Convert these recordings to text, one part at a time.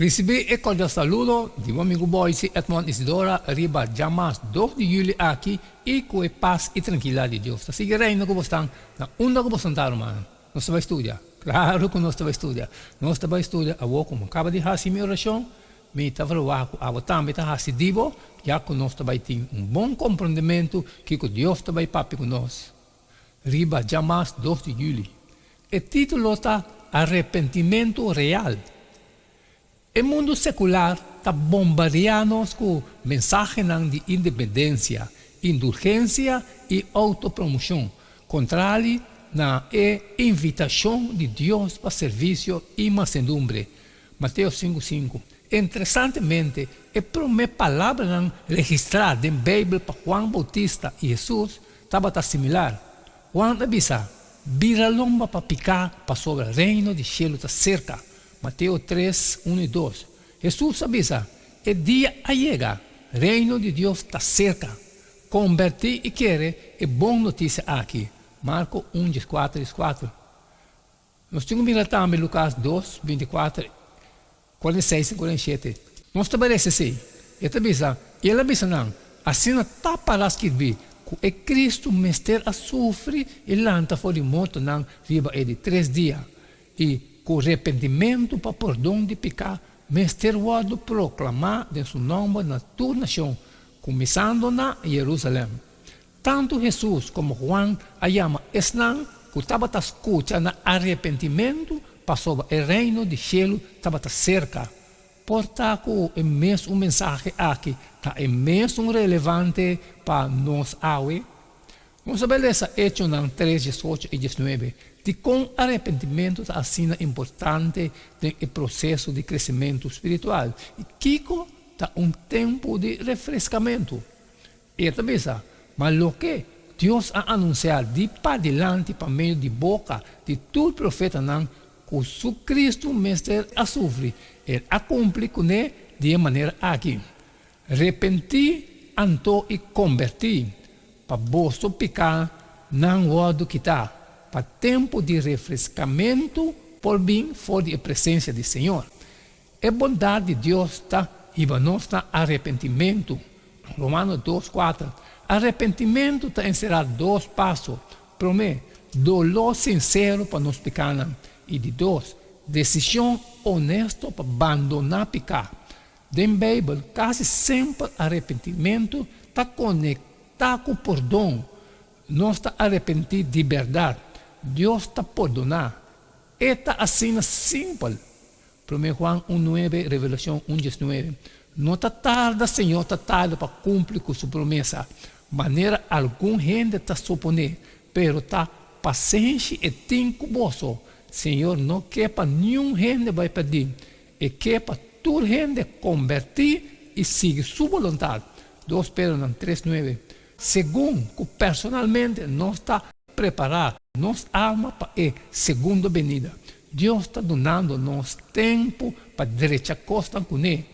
Risibí e kordial saludo di bo amigu Boyce Edmond Isidora riba djamas dos di juli aki i ku e pas i trankilidat di Dios ta sigui reina ku bosnan na unda ku bosnan ta rumannan. Nos ta bai studia? Klaru ku nos ta bai studia! Nos ta bai studia awor ku mi kaba di hasi mi orashon, mi ta verwagt ku abo tambe ta hasi di bo, ya ku nos ta bai tin un bon komprondementu kiko Dios ta bai papia ku nos riba djamas dos di juli. E título ta Arepentimentu Real. E mundu sekular ta bombardeá nos ku mensahenan di independensia, indulgensia i outopromoshon, kontrali na e invitashon di Dios pa servisio i mansedumbre. Mateo sinku sinku. Interesantemente, e promé palabranan registrá den Beibel pa Juan Boutista i Hesus tabata similar. Juan a bisa, Bira lomba pa piká, pasobra Reino di shelu ta serka. Mateo tres, unu i dos. Hesus a bisa, E dia a yega, Reino di Dios ta serka. Kombertí i kere e bon notisia aki. Marko un, dieskuater, dieskuater. Nos tin ku mira tambe Lukas dos, bintikuater, 46 i 47. Nos ta merece esei. E ta bisa, I el a bisa nan, Asina ta pará skirbí, ku e Cristo mester a sufri i lanta for di mortonan riba e di tres dia, i ku repentimentu pa pordon di piká mester wòrdu proklamá den su nòmber na tur nashon, kuminsando na Jerusalèm. Tantu Hesus komo Huan a yama esnan ku tabata skucha na arepentimentu pasobra e Reino di shelu tabata serka. Por ta ku e mesun mensahe aki ta e mesun relevante pa nos awe? Nos a bai lesa Echonan tres, diesocho i diesnuebe. Dikon arepentimentu ta asina importante den e proseso di kresementu spiritual, i kiko ta un tempu di refreskamentu? E ta bisa, Ma loke Dios a anunsiá di padilanti pa medio di boka di tur profetanan ku su Kristu mester a sufri, el a kumpli kuné di e manera aki, Repentí anto i kombertí, pa boso pikánan wòrdu kitá, pa tempu di refreskamentu por bin for di e presensia di Señor. E bondat di Dios ta hiba nos na arepentimentu. Romano dos, kuater. Arepentimentu ta enserá dos paso. Promé, doló sinsero pa nos pikánan. I di dos, desishon onesto pa bandoná piká. Den Beibel, kasi semper arepentimentu ta konektá ku pordon. Nos ta arepentí di bèrdat. Dios ta pordoná. E ta asina simpel. Promé Juan un nuebe, Revelashon un diesnuebe. No ta tarda Señor ta tarda pa kumpli ku su promesa, manera algun hende ta suponé, pero ta pasenshi e tin ku boso. Señor no ke pa niun hende bai pèrdí, e ke pa tur hende kombertí i sigui su boluntat. Dos Pedronan tres nuebe. Segun ku personalmente nos ta prepará nos alma pa e segundo benida, Dios ta dunando nos tempu pa drecha kosnan kuné.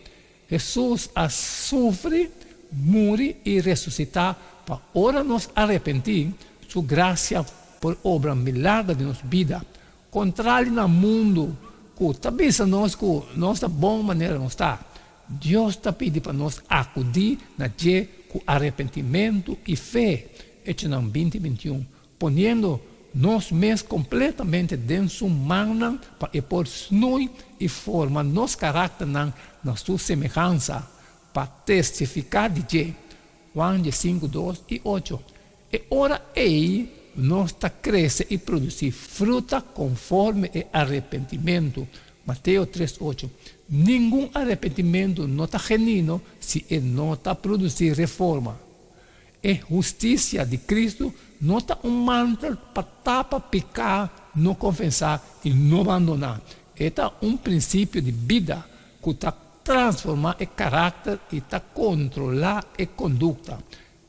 Hesus a sufri, muri i resusitá pa ora nos arepentí, su grasia por obra milager den nos bida. Kontrali na mundu ku ta bisa nos ku nos ta bon manera nos ta, Dios ta pidi pa nos akudí na dje ku arepentimentu i fe, Echonan binti bintiun, poniendo nos mes kompletamente den su mannan pa e por snui i forma nos karakternan na su semehansa, pa testifiká di dje, Juan diesinku dos i ocho. E ora ei nos ta krese i produsí fruta konforme e arepentimentu, Mateo tres ocho. Ningun arepentimentu no ta genino si e no ta produsí reforma. E hustisia di Kristu no ta un mantel pa tapa piká no konfesá i no bandoná. E ta un prinsipio di bida ku ta transformá e karakter i ta kontrolá e kondukta.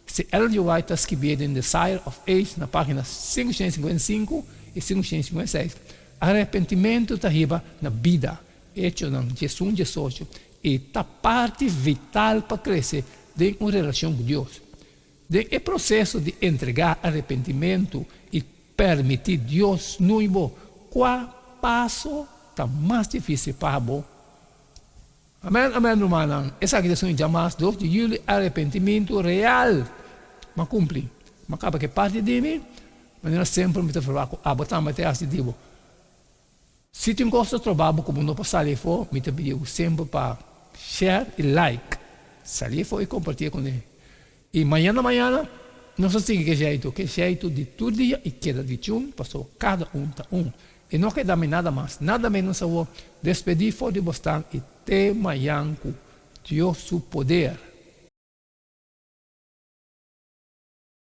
Si Ellen G. White ta skibié den Desire of Age na página 555 i 556, Arepentimentu ta hiba na bida, Echonan 11 18, i ta parti vital pa krese den un relashon ku Dios. Den e proseso di entregá arepentimentu i permití Dios snui bo, kua paso ta mas difísil pa bo? Amen amen rumannan esaki ta sun djamas dos di juli arepentimentu real m'a cumpli m'a caba ke parti di mi manera semper mi ta verwagt cu abo tambe ta haci di bo si tin cos ta troba bo cu bo no por sali afo mi ta pidi bo semper pa share y like sali afo y comparti e cune y mañana mañana nos ta sigui ke jeitu ke jeitu di tur dia y keda di chun pasobra cada un ta un. E no keda mi nada mas, nada menos awor, despedí for di bosnan i te mañan ku Dios su poder.